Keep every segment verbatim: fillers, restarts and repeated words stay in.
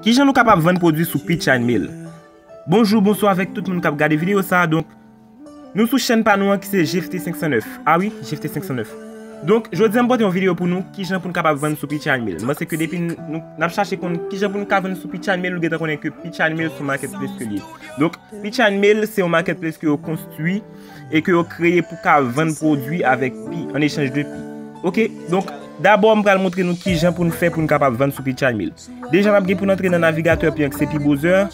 Kijan nou kapab vann pwodui sou Pitch and Mail? Bonjou, bonswa avèk tout moun k ap gade videyo sa a. Donk, nou sou chèn pa nou an ki se G F T senk san nèf. A wi, G F T senk san nèf. Donk, jodi a m pote yon videyo pou nou, kijan pou n kapab vann sou Pitch and Mail. M panse ke depi n, nou, n ap chache konn kijan pou n ka vann sou Pitch and Mail, nou gentan konnen ke Pitch and Mail se yon marketplace ke l ye. Donk, Pitch and Mail se yon marketplace ke yo konstwi e ke yo kreye pou ka vann pwodui avèk pi, an echanj de pi. Oke, donk, dabò m pral montre nou kijan pou n fè pou n kapab vann sou Pitch and Mail. Deja, n ap gen pou n antre nan navigatè pi an ki se Pi Browser.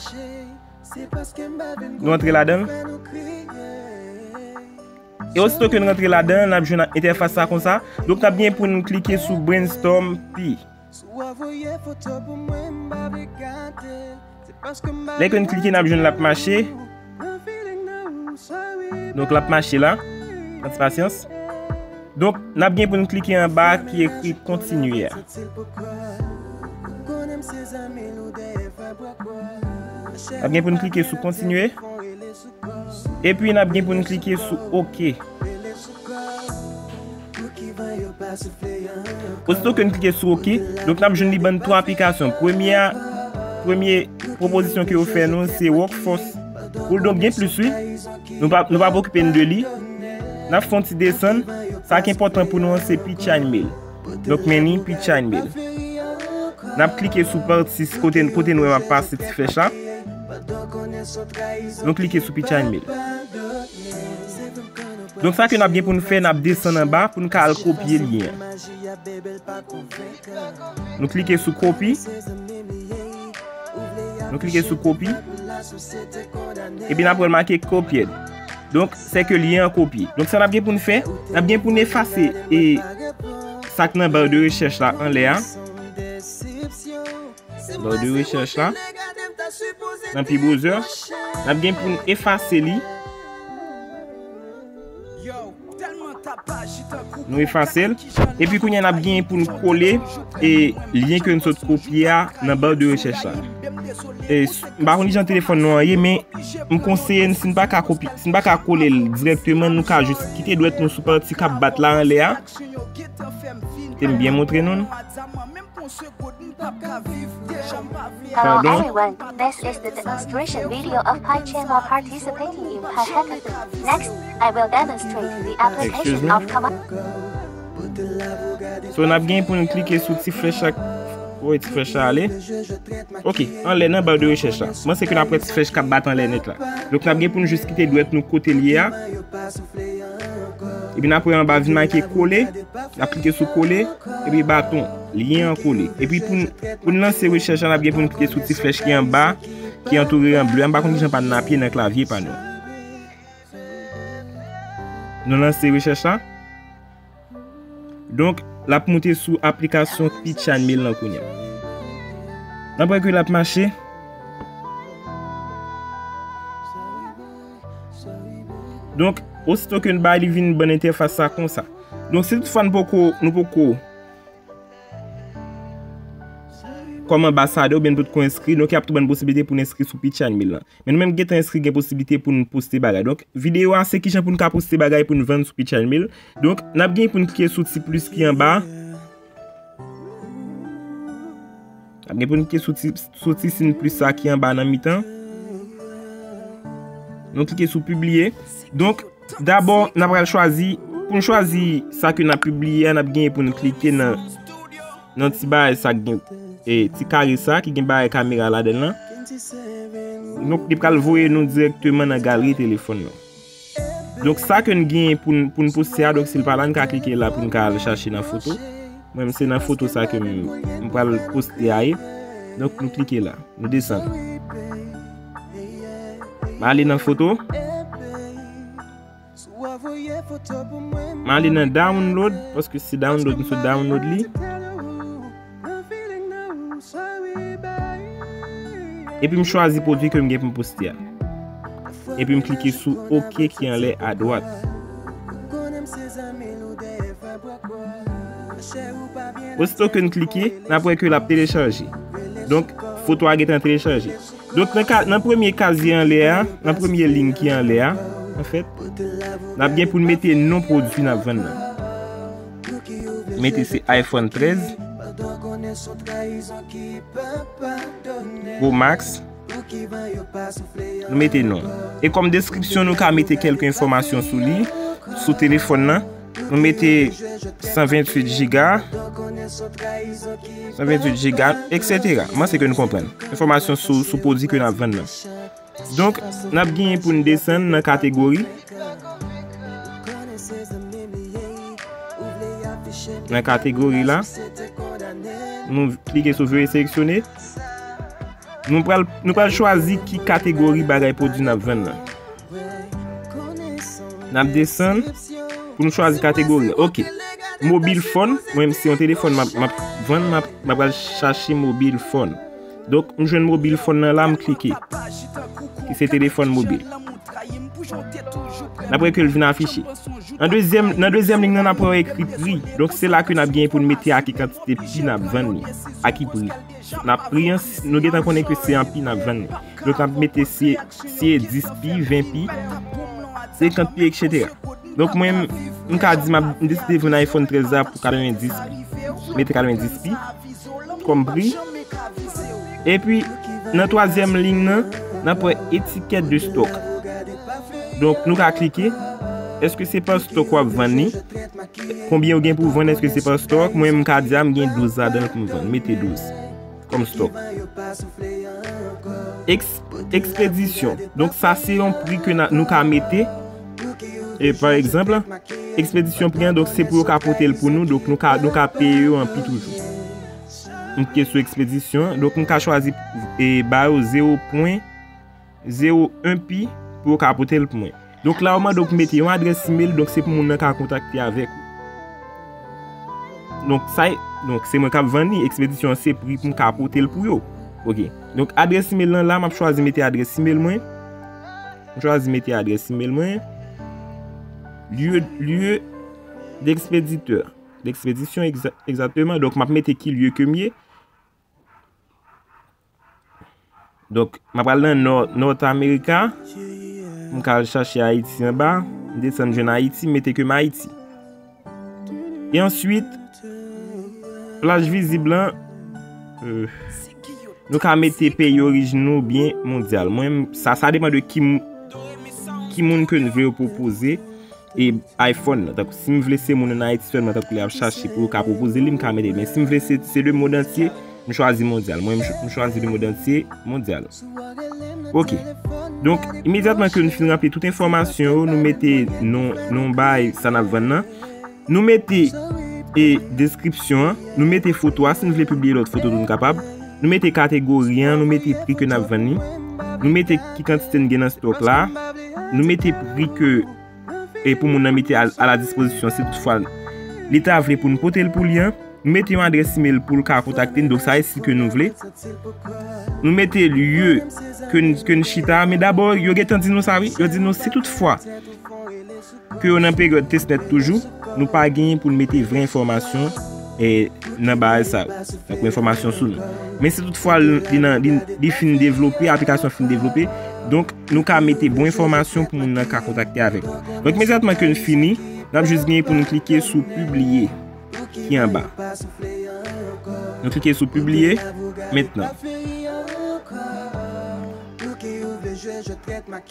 Nou antre ladan l. E osito ke n rantre ladan l, n ap jwenn entèfas sa konsa. Donk, n ap gen pou n klike sou Brainstorm Pi. Lè ke n klike, n ap jwenn l ap mache. Donk, l ap mache la. Pran ti pasyans. Donk, n ap gen pou n klike anba ki ekri kontinye a. N ap gen pou n klike sou kontinye. Epi n ap gen pou n klike sou oke. Osito ke n klike sou oke, donk n ap jwenn li ban n twa aplikasyon. Premye a, premye pwopozisyon ke yo fè nou, se Workforce Pool. Donk gen plis, wi. Nou pa, nou pa okipe n de li. N ap fè yon ti desann. Sa ki enpòtan pou nou an, se Pitch and Mail. Donk, men ni Pitch and Mail. N ap klike sou pati kote, kote nou wè m ap pase ti flèch la. Nou klike sou Pitch and Mail. Donk, sa ke n ap gen pou n fè, n ap desann anba pou n ka al kopye lyen an. Nou klike sou kopi. Nou klike sou kopi. Epi n ap wè l make copied. Donk, se ke lyen an kopye. Donk, sa n ap gen pou n fè, n ap gen pou n efase e sa k nan bar de rechèch la anlè a. Bar de rechèch la. Nan Pi Browser. N ap gen pou n efase li. Nou efase l. Epi kounye a n ap gen pou n kole e lyen ke n sot kopye a nan bar de rechèch la. E, s- m pa konn kijan telefòn nou an ye, men m konseye n, si n pa ka kopye, si n pa ka kole l dirèkteman, nou ka jis kite dwèt nou sou pati k ap bat la anlè a. Te m byen montre nou l. Hello, pardon, everyone. This is the demonstration video of PyCharm participating in PyHackathon. Next, I will demonstrate the application of command. So, n ap gen pou n klike sou ti flèch la. Woy, ti flèch la ale. Oke, anlè nan bar de rechèch la. M panse ke n ap wè ti flèch k ap bat anlè nèt la. Donk, n ap gen pou n jis kite dwèt nou kote l ye a. Epi n ap wè anba vin make kole. N ap klike sou kole. Epi baton. Lyen an kole. Epi pou n, pou n lanse rechèch la, n ap gen pou n klike sou ti flèch ki anba, ki antoure an ble. M pa konn kijan pa n nan pye nan klavye pa nou. Nou lanse rechèch la. Donk, l ap moute sou aplikasyon Pitch and Mail lan kounye a. N ap wè ke l ap mache. Donk, osito ke n bay li vin ban n entèfas sa konsa. Donk, si toutfwa n poko, nou poko kòm anbasadè oubyen n potko enskri, donk y ap tou ban n posiblite pou n enskri sou Pitch and Mail lan. Men nou menm gentan enskri, gen posiblite pou n poste bagay. Donk, videyo a se kijan pou n ka poste bagay pou n vann sou Pitch and Mail. Donk, n ap gen pou n klike sou ti plis ki anba. N ap gen pou n klike sou ti, sou ti siy plis sa ki anba nan mitan. Nou klike sou pibliye. Donk, dabò, n ap pral chwazi, pou n chwazi sa ke n ap pibliye a, n ap gen pou n klike nan, nan ti bagay sa ki gen, e, ti kare sa ki gen bagay kamera ladan l lan. Donk, li pral voye nou dirèkteman nan galri telefòn nou. Donk, sa ke n gen pou n, pou n poste a, donk, si l pa la, n ka klike la pou n ka al chache nan foto. Mwen, se nan foto sa ke m, m pral poste a ye. Donk, nou klike la. Nou desann. M ale nan foto. M ale nan download, paske se download, m sot download li. Epi m chwazi pwodui ke m gen pou m poste a. Epi m klike sou oke ki anlè adwat. Osito ke n klike, n ap wè ke l ap telechaje. Donk, foto a gentan telechaje. Donk, nan ka, nan premye kaz ki anlè a, nan premye liy ki anlè a, anfèt, n ap gen pou n mete non pwodui n ap vann nan. Mete se iPhone trèz. Pro Max. Nou mete non. E kòm deskripsyon, nou ka mete kèlke enfòmasyon sou li, sou telefòn nan. Nou mete san venntuit giga, san venntuit giga, etsetera. Mwen se ke nou konprann. Enfòmasyon sou, sou pwodui ke n ap vann nan. Donk, n ap genyen pou n desann nan kategori. Nan kategori la, nou klike sou veye seleksyone. Nou pral, nou pral chwazi ki kategori bagay pwodui n ap vann nan. N ap desann pou nou chwazi kategori. Ok. Mobil phone, mwen menm se yon telefòn m ap, m ap vann, m ap, m ap al chache mobil phone. Donk, m jwenn mobil phone nan la, m klike. Ki se telefòn mobil. N ap wè ke l vin afiche. Nan dezyèm, nan dezyèm liy nan, n ap wè ekri pri. Donk, se la ke n ap genyen pou n mete a ki kantite pi n ap vann li. A ki pri. N ap pri an, nou gentan konnen ke se an pi n ap vann li. Donk, n ap mete si, si e dis pi, ven pi, senkant pi, etsetera. Donk, mwen, m ka di m ap, m deside vann iPhone trèz la pou katrevenndis pi. Mete katrevenndis pi kòm pri. Epi, nan twazyèm liy nan, n ap wè etiquette de stock. Donk, nou ka klike. Èske se pa stock w ap vann li? Konbyen ou gen pou vann? Èske se pa stock? Mwen, m ka di a, m gen douz ladan l pou m vann. Mete douz kòm stock. Eks-, ekspedisyon. Donk, sa se yon pri ke na, nou ka mete. E pa egzanp, ekspedisyon pri an, donk, se pou yo ka pote l pou nou. Donk, nou ka, nou ka peye yo an pi toujou. M klike sou ekspedisyon. Donk, m ka chwazi e ba yo zewo pwen zewo en pi pou yo ka pote l pou mwen. Donk, la, yo mande w pou mete yon adrès imèl, donk, se pou moun nan ka kontakte avèk ou. Donk, sa, donk, se mwen k ap vann li, ekspedisyon an se pri pou m ka pote l pou yo. Ok. Donk, adrès imèl lan la, m ap chwazi mete adrès imèl mwen. M chwazi mete adrès imèl mwen. Lieu, lieu d'expéditeur. D'expédition, egza-, egzakteman. Donk, m ap mete ki lye ke m ye. Donk, m ap al nan Nò, North America. M ka al chache Ayiti anba. M desann jwenn Ayiti, m mete ke m Ayiti. E answit, plaj vizib lan, euh, nou ka mete peyi orijin nou oubyen mondyal. Mwen, sa, sa depann de ki, m-, ki moun ke n vle yo pwopoze. E iPhone nan. Tankou si m vle se moun ann Ayiti sèlman, tankou lè y ap chache pou yo ka pwopoze li, m ka mete. Men si m vle se, se lemonn antye, m chwazi mondyal. Mwen, m ch-, m chwazi lemonn antye, mondyal. Ok. Donk, imedyatman ke nou fin ranpli tout enfòmasyon yo, nou mete non, non bay sa n ap vann nan. Nou mete e deskripsyon an, nou mete foto a, si n vle pibliye lòt foto tou nou kapab. Nou mete kategori an, nou mete pri ke n ap vann li. Nou mete ki kantite n gen nan stòk la. Nou mete pri ke e pou moun nan mete a, a la dispozisyon si toutfwa li ta vle pou n pote l pou li an. Nou mete yon adrès imèl pou l ka kontakte n, donk sa e si ke nou vle. Nou mete lye ke n, ke n chita, men dabò, yo gentan di nou sa wi. Yo di nou si toutfwa ke yo nan peryòd testnet toujou, nou pa genyen pou n mete vrè enfòmasyon, e, nan bagay sa yo. Tankou enfòmasyon sou nou. Men si toutfwa li, li nan, li, li fin devlope, aplikasyon fin devlope, donk nou ka mete bon enfòmasyon pou moun nan ka kontakte avèk nou. Donk imedyatman ke n fini, n ap jis genyen pou n klike sou pibliye ki anba. Nou klike sou pibliye mentnan.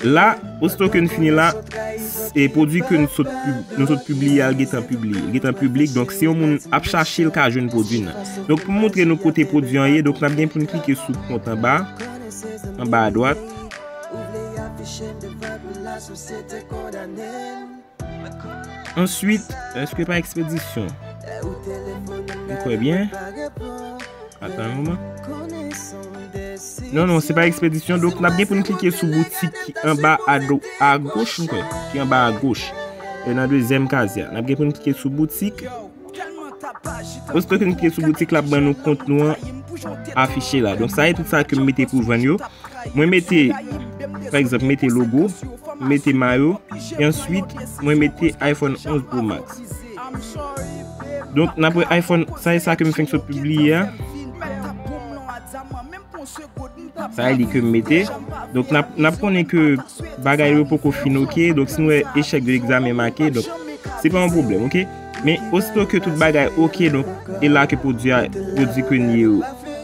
La, osito ke n fini la, e pwodui ke nou sot pib-, nou sot pibliye a, l gentan pibliye, l gentan piblik. Donk, si yon moun ap chache, l ka jwenn pwodui nan. Donk, pou montre nou kote pwodui an ye, donk, n ap gen pou n klike sou kont anba, anba adwat. Answit, èske pa ekspedisyon? M kwè byen. Atan yon moman. Non, non, se pa ekspedisyon. Donk, n ap gen pou n klike sou boutik ki anba a do-, a goch, m kwè. Ki anba a goch. E nan dezyèm kaz la. N ap gen pou n klike sou boutik. Osito ke n klike sou boutik la, ap ban nou kont nou an afiche la. Donk, sa e tout sa ke m mete pou vann yo. Mwen mete, pa egzanp, mete logo, mete mayo, e answit, mwen mete iPhone onz Pro Max. Donk, n ap wè iPhone, sa e sa ke m fenk sot pibliye a. Sa e li ke m mete. Donk, n ap, n ap konnen ke bagay yo poko fin oke. Donk, si nou wè échec de l'examen make, donk, se pa yon pwoblèm, oke? Men, osito ke tout bagay oke, donk, e la ke pwodui a, pwodui ke n ye yo,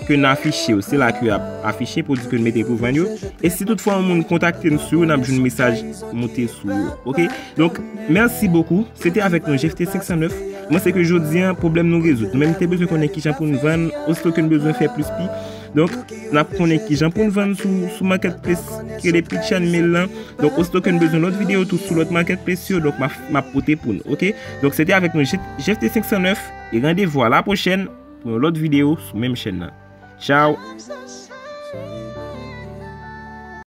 ke n afiche yo, se la ke ap afiche pwodui ke n mete pou vann yo. E si toutfwa yon moun kontakte n sou yo, n ap jwenn mesaj moute sou yo. Oke? Donk, mèsi bokou. Se te avèk nou Jeff T senk san nèf. Mwen se ke jodi an, pwoblèm nou rezoud. Nou menm te bezwen konnen kijan pou n vann, osito ke n bezwen fè plis pi. Donk, n ap konnen kijan pou n vann sou, sou marketplace ki rele Pitchan Mail lan. Donk, osito ke n bezwen lòt videyo tou sou lòt marketplace yo, donk m ap, m ap pote pou nou, oke? Donk, se te avèk nou Jeff T senk san nèf, e randevou a la pwochèn pou yon lòt videyo sou menm chèn nan. Tchao!